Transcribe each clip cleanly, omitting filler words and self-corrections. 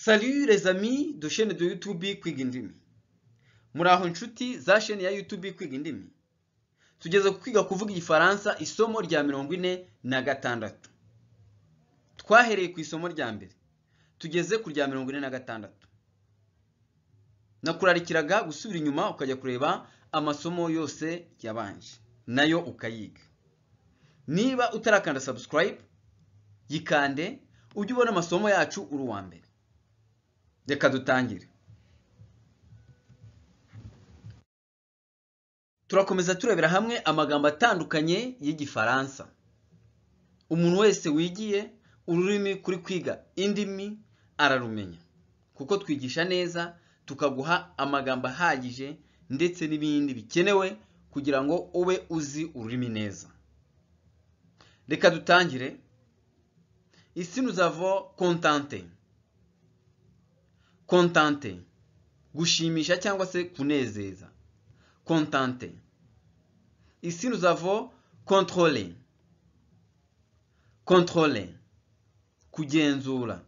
Salut les amis de chaîne de YouTube Kwiga Indimi. Muraho inshuti za chaîne ya YouTube Kwiga Indimi. Tugeze ku kwiga kuvuga Igifaransa isomo rya 46. Twahereye ku isomo rya mbere. Tugeze ku rya 46. Nakurarikiraga gusubira inyuma ukajya kureba amasomo yose yabanje, nayo ukayiga. Niba utarakanda subscribe, yikande ujye ubona amasomo yacu uri uwa mbere. Reka dutangire. Turakomeza turebera hamwe amagambo atandukanye y'Igifaransa. Umuntu wese wigiye ururimi kuri kwiga indimi ararumenya, kuko twigisha neza tukaguha amagambo ahagije ndetse n'ibindi bikenewe kugira ngo ube uzi ururimi neza. Reka dutangire. Ici nous avons contenté. Contenter, gushimisha cyangwa se kunezeza. Contenter. Ici nous avons contrôler. Contrôler, kugenzura.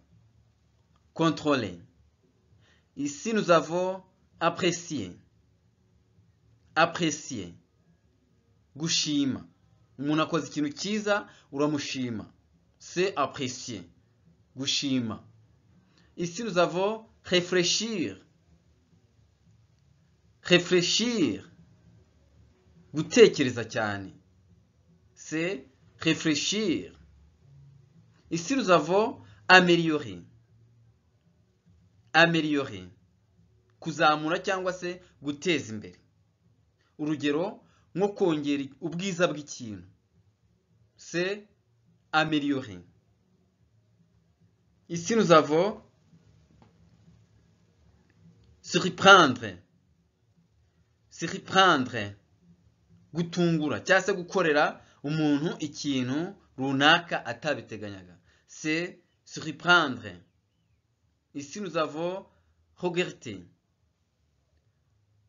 Contrôler. Ici nous avons apprécier. Apprécier, gushima. Umuntu akoze ikintu cyiza uramushima. C'est apprécier, gushima. Ici nous avons réfléchir. Réfléchir, gutekereza cyane. C'est réfléchir. Ici nous avons améliorer. Améliorer, kuzamura cyangwa se guteza imbere. Urugero nko kongera ubwiza bw'ikintu. C'est améliorer. Ici nous avons surprendre. Surprendre, gutungura cyangwa se gukorera umuntu ikintu runaka atabiteganyaga. C'est surprendre. Ici nous avons regretter.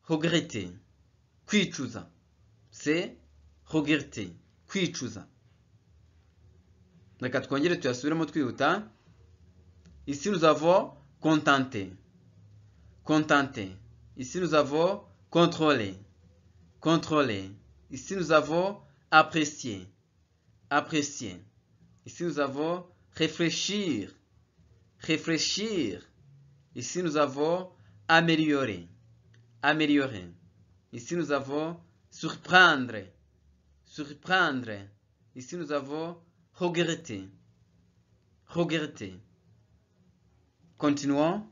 Regretter, kwicuza. C'est regretter, kwicuza. Reka twongere tuyasubiremo twihuta. Ici nous avons contenter. Contenter. Ici nous avons contrôler. Contrôler. Ici nous avons apprécier. Apprécier. Ici nous avons réfléchir. Réfléchir. Ici nous avons améliorer. Améliorer. Ici nous avons surprendre. Surprendre. Ici nous avons regretter. Regretter. Continuons.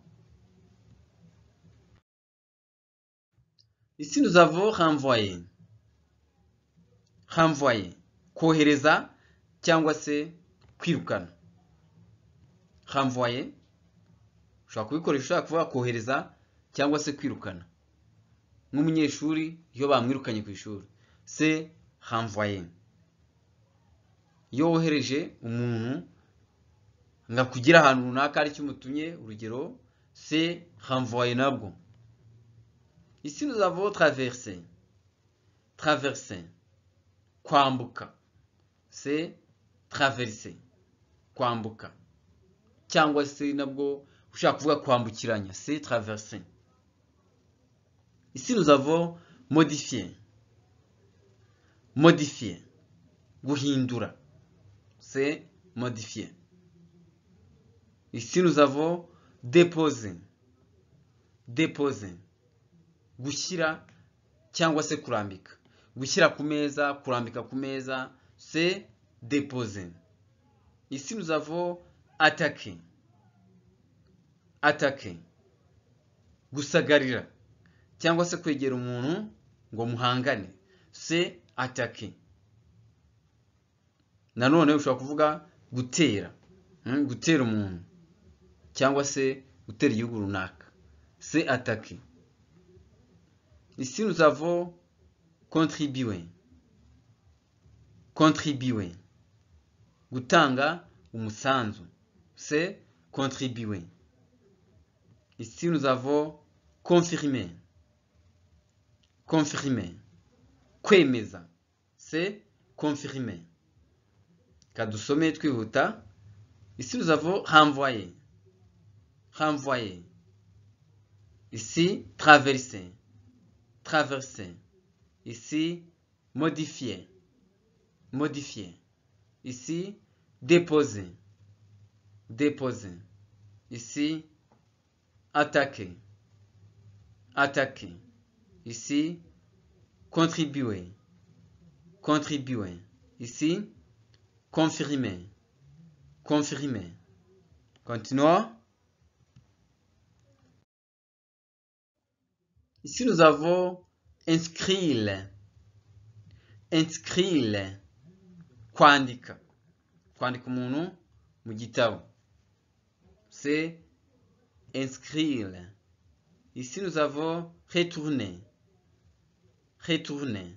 Ici nous avons renvoyer. Renvoyer, kohereza cyangwa se kwirukana. Renvoyer ushobora kubikoresha ushaka kuvuga kohereza cyangwa se kwirukana. Nk'umunyeshuri iyo bamwirukanye ku ishuri, c'est renvoyer. Iyo wohereje umuntu ngo akugire ahantu runaka ari cyo umutumye, urugero c'est renvoyer nabwo. Ici nous avons traverser. Traverser, kwambuka. C'est traverser, kwambuka. Cyangwa se nabwo ushaka kuvuga kwambukiranya, c'est traverser. Ici nous avons modifier. Modifier, guhindura. C'est modifier. Ici nous avons déposer. Déposer, gushyira cyangwa se kurambika. Gushyira ku meza, kurambika ku meza, c'est déposer. Ici nous avons attaquer. Attaquer, gusagarira cyangwa se kwegera umuntu ngo muhangane, c'est attaquer. Nanone ushobora kuvuga gutera, gutera umuntu cyangwa se gutera igihugu runaka, c'est attaquer. Ici nous avons contribuer. Contribuer, gutanga umusanzu, c'est contribuer. Ici nous avons confirmer. Confirmer, kwemeza, c'est confirmer. Kadusome twihuta. Ici nous avons renvoyer. renvoyer. Ici, traverser, traverser. Ici, modifier, modifier. Ici, déposer, déposer. Ici, attaquer, attaquer. Ici, contribuer, contribuer. Ici, confirmer, confirmer. Continuons. Ici, nous avons inscrire, inscrire, kwandika, kwandika umuntu mu gitabo. C'est inscrire. Ici, nous avons retourner, retourner,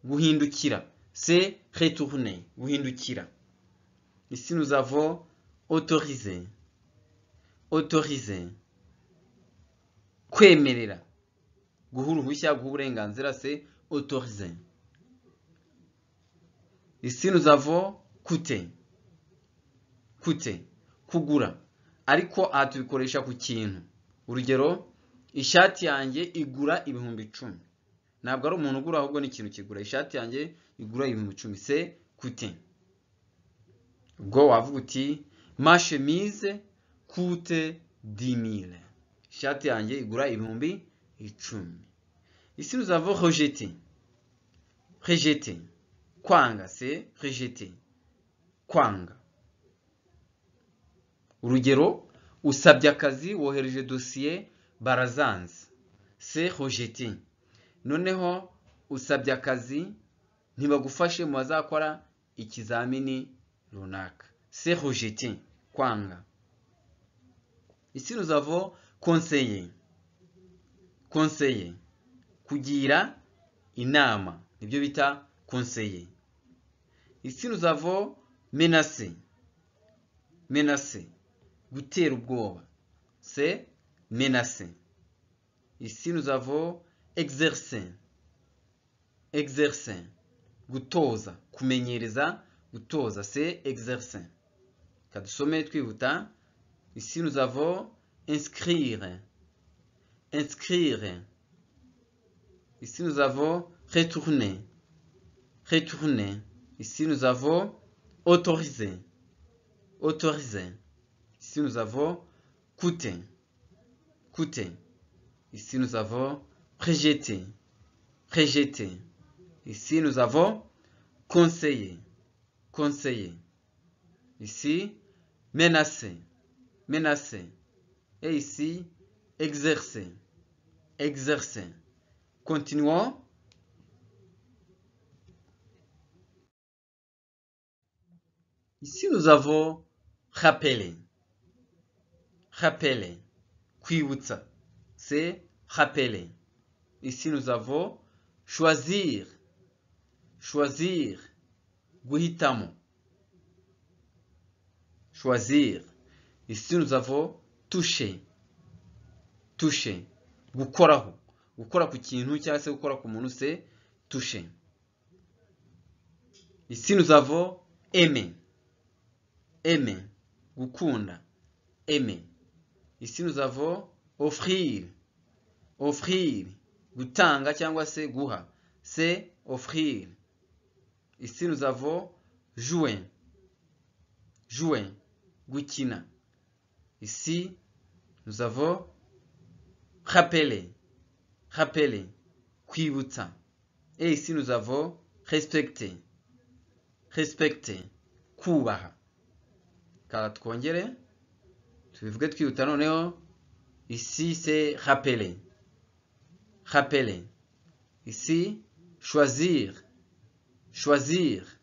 guhindukira. C'est retourner, guhindukira. Ici, nous avons autoriser, autoriser, kwemerera, guha uruhushya, guha uburenganzira, c'est autoriser. Ici, nous avons coûter, coûter, kugura, ariko aha tubikoresha ku kintu. Urugero, ishati yanjye igura 10,000. Ntabwo ari umuntu ugura, ahubwo ni ikintu kigura. Ishati yanjye igura 10,000, c'est coûter. Ubwo wavuga uti ma chemise coûte 10 000. Ishati yanjye igura 10,000. Ici, nous avons rejeter, rejeter, kwanga, c'est rejeter, kwanga. Urugero, usabye akazi, wohereje dosiye, barazanze, c'est rejeter. Noneho usabye akazi ntibagufashe mu bazakora ikizamini runaka, c'est rejeter, kwanga. Ici, nous avons conseiller, conseiller, kugira inama, nibyo bita conseiller. Ici, nous avons menacer, menacer, gutera ubwoba, c'est menacer. Ici, nous avons exercer, exercer, gutoza, kumenyereza, gutoza, c'est exercer. Kadusome twihuta. Ici, nous avons inscrire, inscrire. Ici, nous avons retourner, retourner. Ici, nous avons autoriser, autoriser. Ici, nous avons coûter, coûter. Ici, nous avons rejeter, rejeter. Ici, nous avons conseiller, conseiller. Ici, menacer, menacer. Et ici, exercer, exercer. Continuons. Ici, nous avons rappeler, rappeler, kwibutsa, c'est rappeler. Ici, nous avons choisir, choisir, guhitamo, choisir. Ici, nous avons toucher, toucher, gukoraho, gukora ku kintu cyangwa se gukora ku muntu, c'est toucher. Ici, nous avons aimer, aimer, gukunda, aimer. Ici, nous avons offrir, offrir, gutanga cyangwa se guha, c'est offrir. Ici, nous avons jouer, jouer, gukina. Ici, nous avons rappeler, rappeler, kwibutsa. Et ici, nous avons respecter, respecter, kubaha. Kara twongere tubivuge twihuta noneho. Ici, c'est rappeler, rappeler. Ici, choisir, choisir.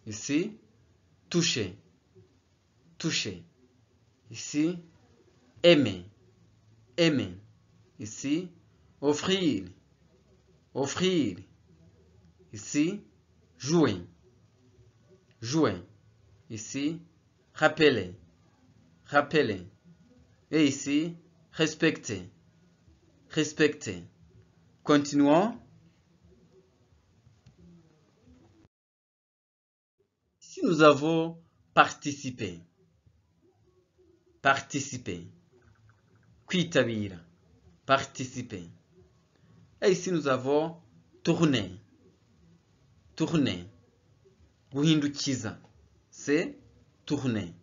Ici, toucher, toucher. Ici, aimer, aimer. Ici, offrir, offrir. Ici, jouer, jouer. Ici, rappeler, rappeler. Et ici, respecter, respecter. Continuons. Ici, nous avons participé, participer, Kwitabira, participer. Et ici nous avons tourner, tourner, guhindukiza, c'est tourner.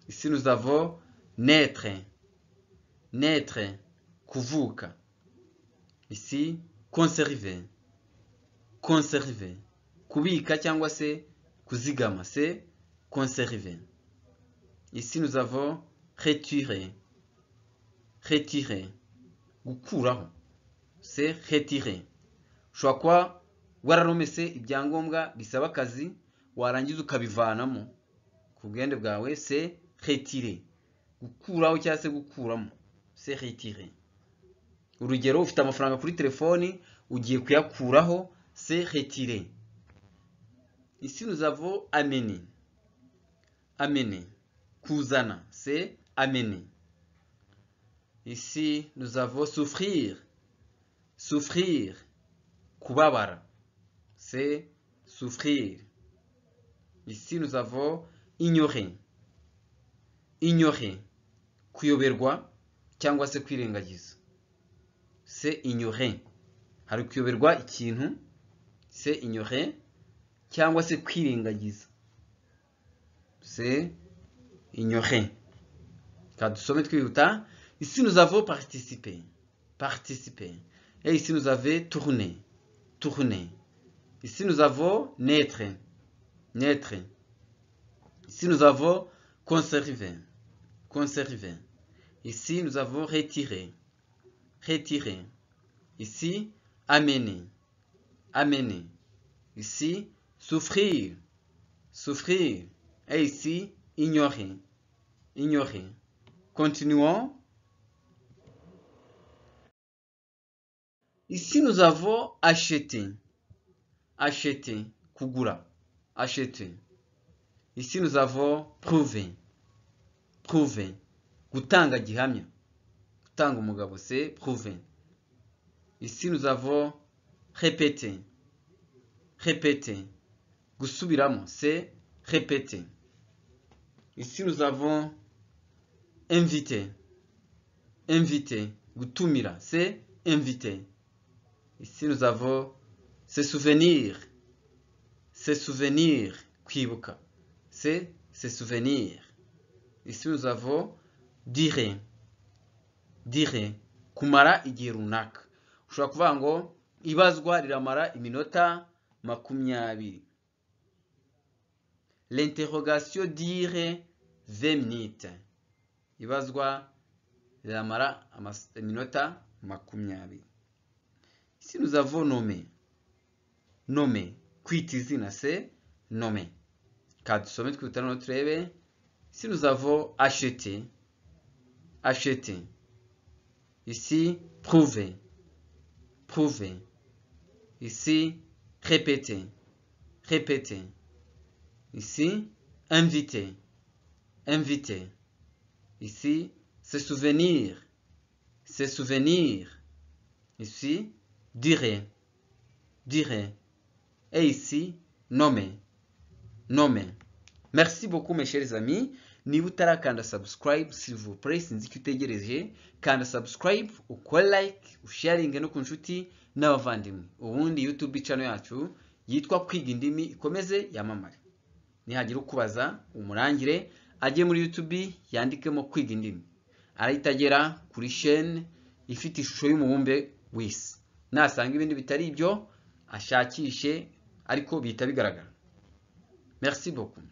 Ici nous avons naître, naître, kuvuka. Ici conserver, conserver, kubika cyangwa se kuzigama, c'est conserver. Ici nous avons retirer, retirer, gukuraho, c'est retirer. Ushobora kuba wararomese ibyangombwa bisaba akazi, warangiza ukabivanamo ku bwende bwawe, c'est retirer, gukuraho cyangwa se gukuramo, c'est retirer. Urugero, ufite amafaranga kuri telefoni ugiye kuyakuraho, c'est retirer. Ici nous avons amener, amener, kuzana, c'est amener. Ici nous avons souffrir, souffrir, kubabara, c'est souffrir. Ici nous avons ignorer, ignorer, kuyoberwa cyangwa se kwirengagiza, c'est ignorer. Hari kuyoberwa ikintu, c'est ignorer, cyangwa se kwirengagiza, c'est ignorer. Reka dusome twihuta. Ici nous avons participé, participer. Et ici nous avons tourné, tourner. Ici nous avons naître, naître. Ici nous avons conservé, conserver. Ici nous avons retiré, retirer. Ici amener, amener. Ici souffrir, souffrir. Et ici ignorer, ignorer. Continuons. Ici nous avons acheté, acheter, kugura, acheter. Ici nous avons prouvé, prouver, gutanga gihamya, gutanga umugabo, c'est prouver. Ici nous avons répété, répéter, gusubiramo, c'est répéter. Ici nous avons invité, invité, gutumira, c'est inviter. Ici nous avons se souvenir, se souvenir, kwibuka, c'est se souvenir. Ici nous avons dire, dire, kumara igihe runaka. Ushobora kuvuga ngo ibazwa riramara iminota 20. L'interrogation dure 20 minutes. Ibazwa riramara iminota 20. Ici nous avons nommé, nommé, kwita izina, c'est nommé. Ka dusome twihuta noneho turebe. Ici nous avons acheté, acheter. Ici prouver, prouver. Ici répéter, répéter. Ici inviter, inviter. Ici se souvenir, se souvenir. Ici dire, dire. Et ici nommer, nommer. Merci beaucoup mes chers amis. Niba utarakanda subscribe, s'il vous plaît, sinzi icyo utegereje, kanda subscribe, ukore like, usharinge no ku nshuti n'abavandimwe. Ubundi YouTube channel yacu yitwa Kwiga Indimi ikomeze yamamare. Nihagira ukubaza umurangire ajye muri YouTube yandikemo Kwiga Indimi, arahita agera kuri chaîne ifite ishusho y'umubumbe w'isi. Nasanga ibindi bitari ibyo ashakishe, ariko bihita bigaragara. Merci beaucoup.